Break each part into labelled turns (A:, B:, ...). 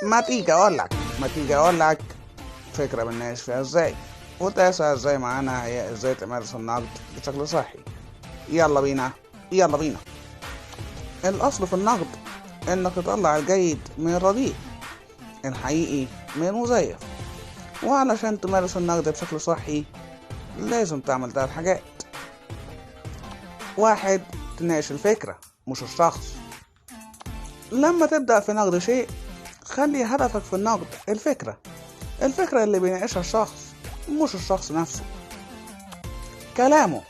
A: ما تيجي اقولك فكرة بنناقش فيها ازاي، وتاسع ازاي معانا هي ازاي تمارس النقد بشكل صحي. يلا بينا يلا بينا. الاصل في النقد انك تطلع الجيد من الرديء، الحقيقي من المزيف. وعلشان تمارس النقد بشكل صحي لازم تعمل 3 حاجات. 1، تناقش الفكرة مش الشخص. لما تبدأ في نقد شيء خلي هدفك في النقد الفكرة، الفكرة اللي بيناقشها الشخص مش الشخص نفسه. كلامه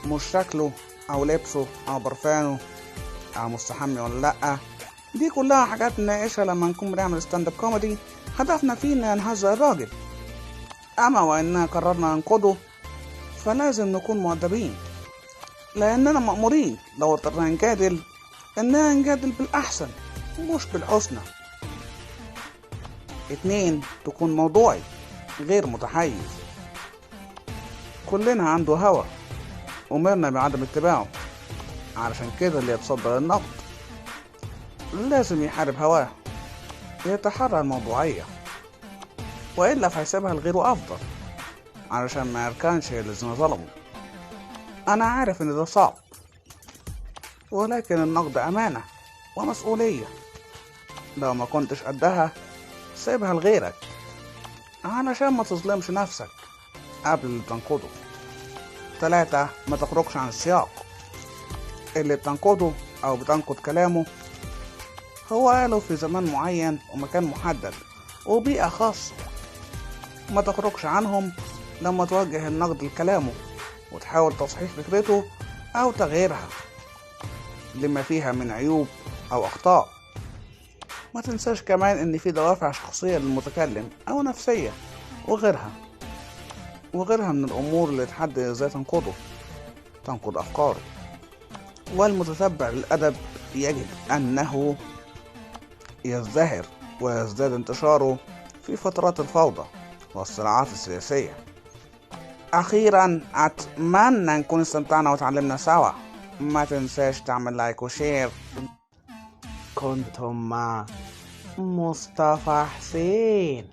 A: مش شكله أو لبسه أو برفانه أو مستحمي ولا لأ. دي كلها حاجات نناقشها لما نكون بنعمل stand up comedy هدفنا فيه إن نهزأ الراجل. أما وإننا قررنا ننقده فلازم نكون مؤدبين، لأننا مأمورين لو اضطرنا نجادل إننا نجادل بالأحسن مش بالحسنى. 2، تكون موضوعي غير متحيز. كلنا عنده هوى أمرنا بعدم اتباعه، علشان كده اللي يتصدر النقد لازم يحارب هواه، يتحرى الموضوعية، وإلا فهيسيبها لغيره أفضل علشان ما يركنش الذين ظلموا. أنا عارف إن ده صعب، ولكن النقد أمانة ومسؤولية. لو ما كنتش قدها سيبها لغيرك علشان ما تظلمش نفسك قبل اللي بتنقده. 3، ما تخرجش عن السياق. اللي بتنقده أو بتنقد كلامه هو قاله في زمان معين ومكان محدد وبيئة خاصة، ما تخرجش عنهم لما توجه النقد لكلامه وتحاول تصحيح فكرته أو تغييرها لما فيها من عيوب أو أخطاء. ما تنساش كمان إن في دوافع شخصية للمتكلم أو نفسية وغيرها من الأمور اللي تحدد إزاي تنقده، تنقد أفكاره. والمتتبع للأدب يجد أنه يزدهر ويزداد انتشاره في فترات الفوضى والصراعات السياسية. أخيرا أتمنى نكون استمتعنا وتعلمنا سوا. ما تنساش تعمل like و share. كنتم مع مصطفى حسين.